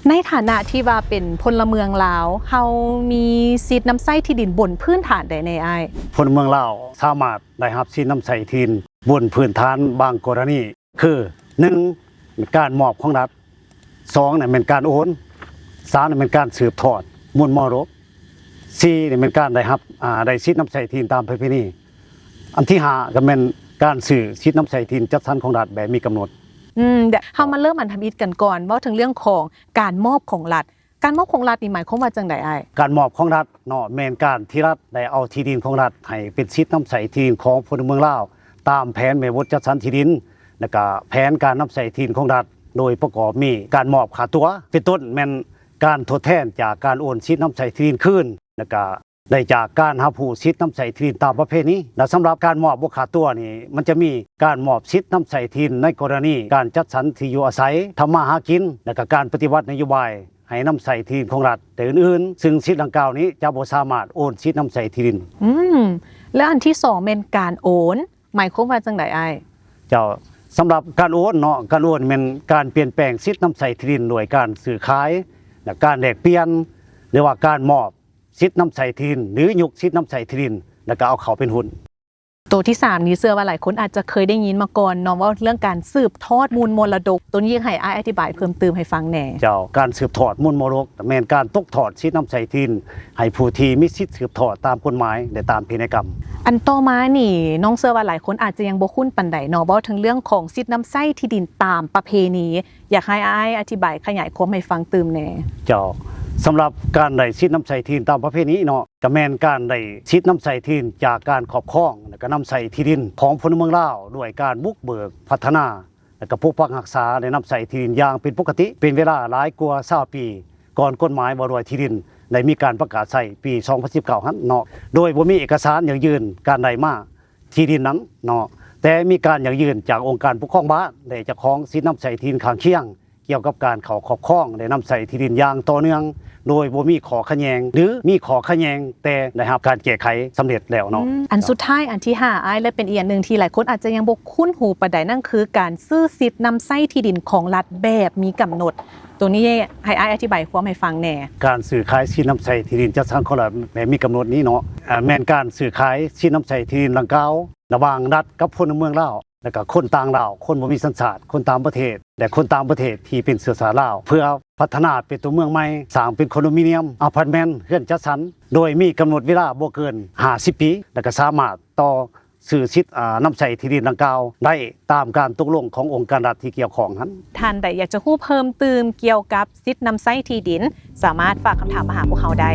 ໃນຖານະທີ່ວ່າເປັນພົນລະເມືອງລາວ ເຮົາມີສິດນຳໃຊ້ທີ່ດິນບົນພື້ນຖານໃດແດ່ອ້າຍ? ພົນລະເມືອງລາວສາມາດໄດ້ຮັບສິດນຳໃຊ້ທີ່ດິນບົນພື້ນຖານບາງກໍລະນີ ຄື ໜຶ່ງ ການມອບຂອງລັດ, ສອງ ນີ້ແມ່ນການໂອນ, ສາມ ນີ້ແມ່ນການສືບທອດມູນມໍລະດົກ, ສີ່ ນີ້ແມ່ນການໄດ້ຮັບ ອາ ໄດ້ສິດນຳໃຊ້ທີ່ດິນຕາມປະເພນີ, ອັນທີຫ້າ ກໍແມ່ນການຊື້ສິດນຳໃຊ້ທີ່ດິນຈັດສັນຂອງລັດແບບມີກຳນົດ. ອືມ ດຽວເຮົາມາເລີ່ມອັນທຳອິດກັນກ່ອນ ເວົ້າເຖິງເລື່ອງຂອງການມອບຂອງລັດ. ການມອບຂອງລັດນີ້ໝາຍຄວາມວ່າຈັ່ງໃດອ້າຍ? ການມອບຂອງລັດເນາະ ແມ່ນການທີ່ລັດໄດ້ເອົາທີ່ດິນຂອງລັດໃຫ້ເປັນສິດນຳໃຊ້ທີ່ດິນຂອງພົນລະເມືອງລາວ ຕາມແຜນແມ່ບົດຈັດສັນທີ່ດິນ ແລະກະແຜນການນຳໃຊ້ທີ່ດິນຂອງລັດ ໂດຍປະກອບມີການມອບຄ່າຕົວ ເປັນຕົ້ນແມ່ນການທົດແທນຈາກການໂອນສິດນຳໃຊ້ທີ່ດິນຄືນ ແລະກະ ໄດ້ຈາກການຮັບຮູ້ສິດນຳໃຊ້ທີ່ດິນຕາມປະເພນີ ແລະ ສຳລັບການມອບບໍ່ຂາດຕົວນີ້ ມັນຈະມີການມອບສິດນຳໃຊ້ທີ່ດິນໃນກໍລະນີການຈັດສັນທີ່ຢູ່ອາໄສ, ທຳມາຫາກິນ ແລະກະການປະຕິບັດນະໂຍບາຍໃຫ້ນຳໃຊ້ທີ່ດິນຂອງລັດ ແລະ ອື່ນໆ ຊຶ່ງສິດດັ່ງກ່າວນີ້ຈະບໍ່ສາມາດໂອນສິດນຳໃຊ້ທີ່ດິນ. ອືມ ແລະ ອັນທີສອງແມ່ນການໂອນ ໝາຍຄວາມວ່າຈັ່ງໃດອ້າຍ? ເຈົ້າ, ສຳລັບການໂອນເນາະ, ການໂອນແມ່ນການປ່ຽນແປງສິດນຳໃຊ້ທີ່ດິນໂດຍການຊື້ຂາຍ ແລະ ການແລກປ່ຽນ ຫຼືວ່າການມອບ ສິດນຳໃຊ້ທີ່ດິນ ຫຼື ຍົກສິດນຳໃຊ້ທີ່ດິນ ແລ້ວກໍເອົາເຂົ້າເປັນຫຸ້ນ. ໂຕທີສາມນີ້ ເຊື່ອວ່າຫຼາຍຄົນອາດຈະເຄີຍໄດ້ຍິນມາກ່ອນເນາະ ເວົ້າເລື່ອງການສືບທອດມູນມໍລະດົກ. ໂຕນີ້ຢາກໃຫ້ອ້າຍອະທິບາຍເພີ່ມຕື່ມໃຫ້ຟັງແດ່. ເຈົ້າ, ການສືບທອດມູນມໍລະດົກ ແມ່ນການຕົກທອດສິດນຳໃຊ້ທີ່ດິນໃຫ້ຜູ້ທີ່ມີສິດສືບທອດຕາມກົດໝາຍ ແລະ ຕາມພິໄນກຳ. ອັນຕໍ່ມານີ້ ນ້ອງເຊື່ອວ່າຫຼາຍຄົນອາດຈະຍັງບໍ່ຄຸ້ນປານໃດເນາະ ເວົ້າເຖິງເລື່ອງຂອງສິດນຳໃຊ້ທີ່ດິນຕາມປະເພນີ. ຢາກໃຫ້ອ້າຍອະທິບາຍຂະຫຍາຍຄວາມໃຫ້ຟັງຕື່ມແດ່. ເຈົ້າ, ສຳລັບການໄດ້ສິດນຳໃຊ້ທີ່ດິນຕາມປະເພນີເນາະ, ກໍແມ່ນການໄດ້ສິດນຳໃຊ້ທີ່ດິນຈາກການຄອບຄອງ ແລະ ກໍນຳໃຊ້ທີ່ດິນຂອງພົນລະເມືອງລາວ ດ້ວຍການບຸກເບີກ, ພັດທະນາ ແລະ ກໍປົກປັກຮັກສາ ແລະ ນຳໃຊ້ທີ່ດິນຢ່າງເປັນປົກກະຕິ ເປັນເວລາຫຼາຍກວ່າຊາວປີ ກ່ອນກົດໝາຍວ່າດ້ວຍທີ່ດິນໄດ້ມີການປະກາດໃຊ້ປີສອງພັນສິບເກົ້າຫັ້ນເນາະ, ໂດຍບໍ່ມີເອກະສານຢັ້ງຢືນການໄດ້ມາ ທີ່ດິນນັ້ນເນາະ, ແຕ່ມີການຢັ້ງຢືນຈາກອົງການປົກຄອງບ້ານ ແລະ ເຈົ້າຂອງສິດນຳໃຊ້ທີ່ດິນຂ້າງຄຽງ ກ່ຽວກັບການເຂົ້າຄອບຄອງ ແລະ ນຳໃຊ້ທີ່ດິນຢ່າງຕໍ່ເນື່ອງ ໂດຍບໍ່ມີຂໍ້ຂັດແຍ່ງ ຫຼື ມີຂໍ້ຂັດແຍ່ງແຕ່ໄດ້ຮັບການແກ້ໄຂສຳເລັດແລ້ວເນາະ. ອືມ ອັນສຸດທ້າຍ ອັນທີຫ້າ ອ້າຍ ແລະ ເປັນອີກອັນໜຶ່ງທີ່ຫຼາຍຄົນອາດຈະຍັງບໍ່ຄຸ້ນຫູປານໃດ ນັ້ນຄືການຊື້ສິດນຳໃຊ້ທີ່ດິນຂອງລັດແບບມີກຳນົດ. ໂຕນີ້ໃຫ້ອ້າຍອະທິບາຍຄວາມໃຫ້ຟັງແດ່. ການຊື້ຂາຍສິດນຳໃຊ້ທີ່ດິນຈັດສັນຂອງລັດແບບມີກຳນົດນີ້ເນາະ, ອາ, ແມ່ນການຊື້ຂາຍສິດນຳໃຊ້ທີ່ດິນດັ່ງກ່າວ ລະຫວ່າງລັດກັບພົນລະເມືອງລາວ ແລະ ກໍຄົນຕ່າງດ້າວ, ຄົນບໍ່ມີສັນຊາດ, ຄົນຕ່າງປະເທດ ແລະ ຄົນຕ່າງປະເທດທີ່ເປັນເຊື້ອຊາດລາວ ເພື່ອພັດທະນາເປັນຕົວເມືອງໃໝ່, ສ້າງເປັນຄອນໂດມິນຽມ, ອາພາດເມັນ, ເຮືອນຈັດສັນ ໂດຍມີກຳນົດເວລາບໍ່ເກີນຫ້າສິບປີ ແລະ ກໍສາມາດຕໍ່ ຊື້ສິດ ອາ ນຳໃຊ້ທີ່ດິນດັ່ງກ່າວໄດ້ຕາມການຕົກລົງຂອງອົງການລັດທີ່ກ່ຽວຂ້ອງຫັ້ນ. ທ່ານໃດຢາກຈະຮູ້ເພີ່ມຕື່ມກ່ຽວກັບສິດນຳໃຊ້ທີ່ດິນ ສາມາດຝາກຄຳຖາມມາຫາພວກເຮົາໄດ້.